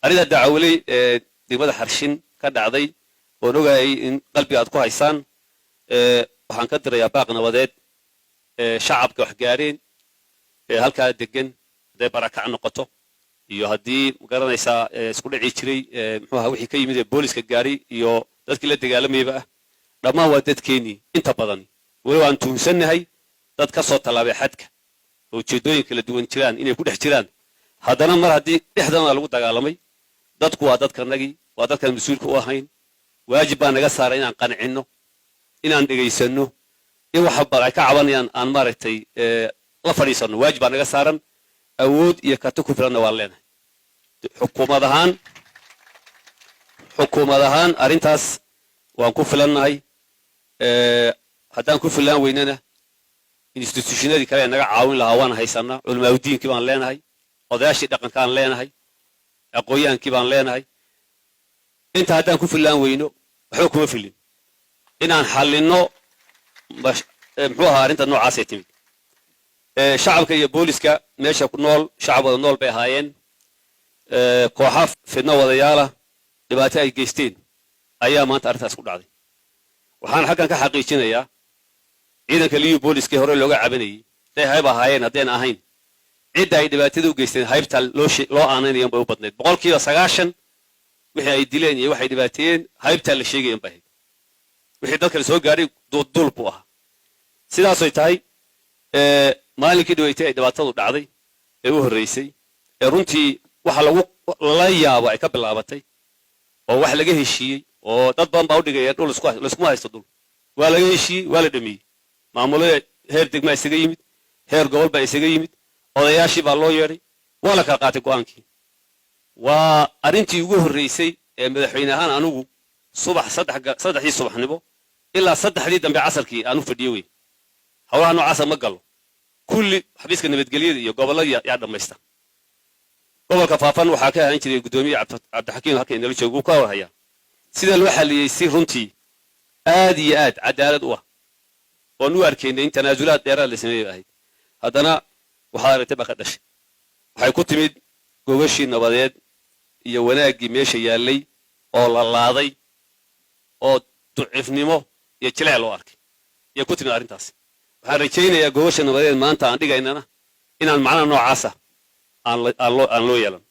Arrinta Dacawaley ee degmada Xarshin ka dhacday oon ogaayay in qalbiga aad ku haysaan, waxaan ka dirayaa baaq nabadeed. Shacabka wax gaareen ee halkaa degan, hadday barakac noqoto iyo haddii magaranaysaa isku dhici jiray, muxuu ahaa, wixii ka yimid ee booliska gaaray iyo dadkii la dagaalamayba ah, dhammaan waa dadkeennii. Inta badan weli waan tuhunsannahay dad ka soo tallaabay xadka oo ujeeddooyin kala duwan jiraan inay ku dhex jiraan. Haddana mar haddii dhexdana lagu dagaalamay, dadku waa dadkanagii, waa dadkaan mas-uulka u ahayn. Waajib baa naga saaray inaan qancinno, inaan dhegaysanno, in waxa ay ka cabanayaan aan maaragtay la fadhiisanno. Waajib baa naga saaran, awood iyo karti ku filanna waan leenahay xukuumad ahaan. Xukuumad ahaan arrintaas waan ku filannahay. Haddaan ku filaan weynana, institutionadii kale ee naga caawin lahaa waan haysanaa. Culamaauddiinkii baan leenahay, odayaashii dhaqankaan leenahay, aqoon-yahankii baan leenahay. Inta haddaan ku filaan weyno, waxba kuma filin inaan xallinno. Muxuu ahaa, arrinta noocaasay timid, shacabka iyo booliska meesha ku nool shacab wada nool bay ahaayeen. Kooxa fidno wadayaala dhibaato ay geysteen ayaa maanta arrintaas ku dhacday. Waxaan xaggan ka xaqiijinayaa ciidanka Liyu Booliska hore looga cabanayey, hadday hayb ahaayeen, haddayna ahayn, cidda ay dhibaatada u geysteen haybta loo aanaynayan bay u badnayd. 90% wixii ay dileen iyo waxay dhibaateeyeen haybtaa la sheegayan bay ahayd. Wixii dadka la soo gaadhay duulduul buu ahaa. Sidaasoy tahay, maalinkii dhaweytay ay dhibaatadu dhacday ee u horreysay ee runtii waxa lagu lala yaabo ay ka bilaabatay oo wax laga heshiiyey oo dad badan baa u dhigaya dhul laiskuma haysto, dhul waa laga heshiiyey, waa la dhameeyey. Maamulada heer degmaa isaga yimid, heer gobol baa isaga yimid, odayaashii baa loo yeedhay, waa la kala qaatay go'aankii. Waa arrintii ugu horreysay ee madaxweyne ahaan anigu subax 3dii subaxnimo ilaa 3dii dambe casarkii aan u fadhiyo wey. Howlaha noocaasa ma galo. Kulli xafiiska nabadgelyada iyo gobolladii yaa dhammaysta. Gobolka Faafan waxaa ka ahaan jiray guddoomiye Cabdixakiim, halka inala joogo, wuu ka warhayaa sida loo xalliyey si runtii aad iyo aad cadaalad u ah oon u arkaynay in tanaasulaad dheeraad la sameeyey ahayd. Haddana waxaad aragtay baa ka dhashay. Waxay ku timid gogashii nabadeed iyo wanaaggii meesha yaallay oo la laaday oo ducifnimo iyo jileec loo arkay ayay ku timid arrintaasi. Waxaan rajaynayaa gogasha nabadeed maanta aan dhigaynana inaan macnaha noocaasa aan loo yeelan.